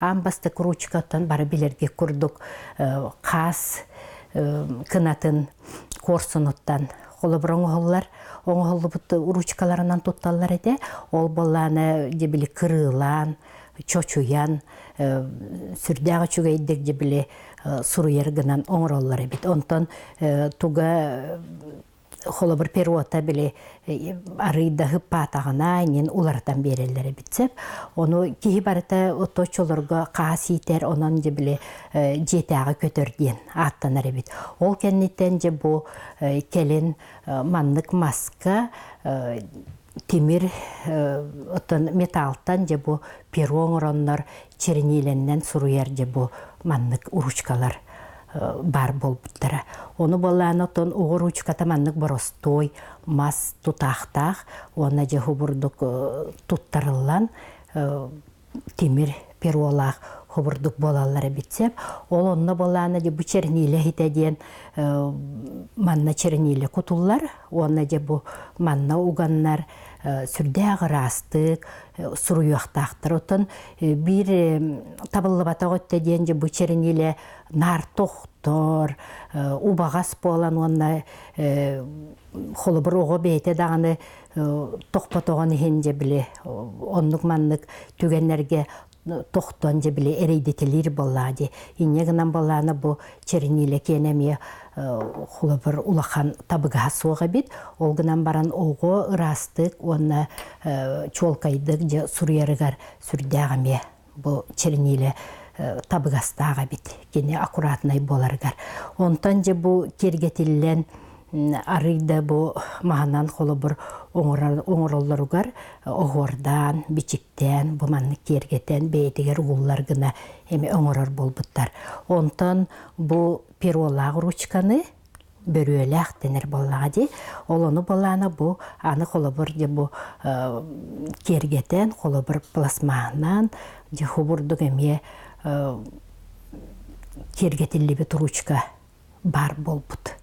Аан бастакы ручкаттан бары билэргэ курдук хаас кынатын куорсунуттан холобур оҥоһуллар оҥоһуллубут ручкаларынан тутталлар этэ. Ол буоллаана дьэ били кырыылаан, чочуйан, сүрдээх үчүгэйдик дьэ били суруйар гынан оҥороллор эбит. Онтон туга холобур перота били арыйда ыппаатаҕына иннин уларытан биэрэллэр эбит сөп. Ону киһи барыта оточолорго хаас иитэр, онон дьэ били дьиэтээҕи көтөр диэн ааттанар эбит. Ол кэнниттэн дьэ бу кэлин маннык маска тимир оттон металлтан дьэ бу перо оҥороннор чернилэннэн суруйар дьэ бу маннык ручкалар баар буолбуттара. Ону буоллаан оттон оҕо ручката маннык боростуой мас тутаахтаах уонна дьэ хубурдук туттарыллан тимир перолаах хобурдук буолаллар эбит сөп. Ол онно буоллаана дьэ бу чернилэ иһитэ диэн манна чернилэ кутуллар уонна дьэ бу манна уганнар сүрдээх ыраастык суруйуохтаахтар. Оттон биир табыллыбатах өттө диэн дьэ бу чернилэ наар тохтор, убаҕас буолан уонна холобур оҕо бэйэтэ даҕаны тохпотоҕун иһин дьэ били оннук маннык түгэннэргэ тохтон дьэ били эрэйдэтэлиир буоллаа дии. Инньэ гынан буоллаана бу чернилэ киэнэ эмиэ холобур улахан табыгаһа суох эбит. Ол гынан баран оҕо ыраастык уонна чуолкайдык дьэ суруйарыгар сүрдээх эмиэ бу чернилэ табыгастаах эбит кини аккуратнай буоларыгар. Онтон дьэ бу киэргэтиллэн арый да бу маһынан холобур оҥороллоругар оһуордаан, бичиктээн, бу маннык киэргэтэн бэйэтигэр угуллар гына эми оҥорор буолбуттар. Онтон бу перолаах ручканы бөрүөлээх дэнэр буоллаҕа дии. Ол ону буоллаана бу аны холобур дьэ бу киэргэтэн, холобур пластмаһынан дьэ хубурдук эмиэ киэргэтиллибит ручка баар буолбут.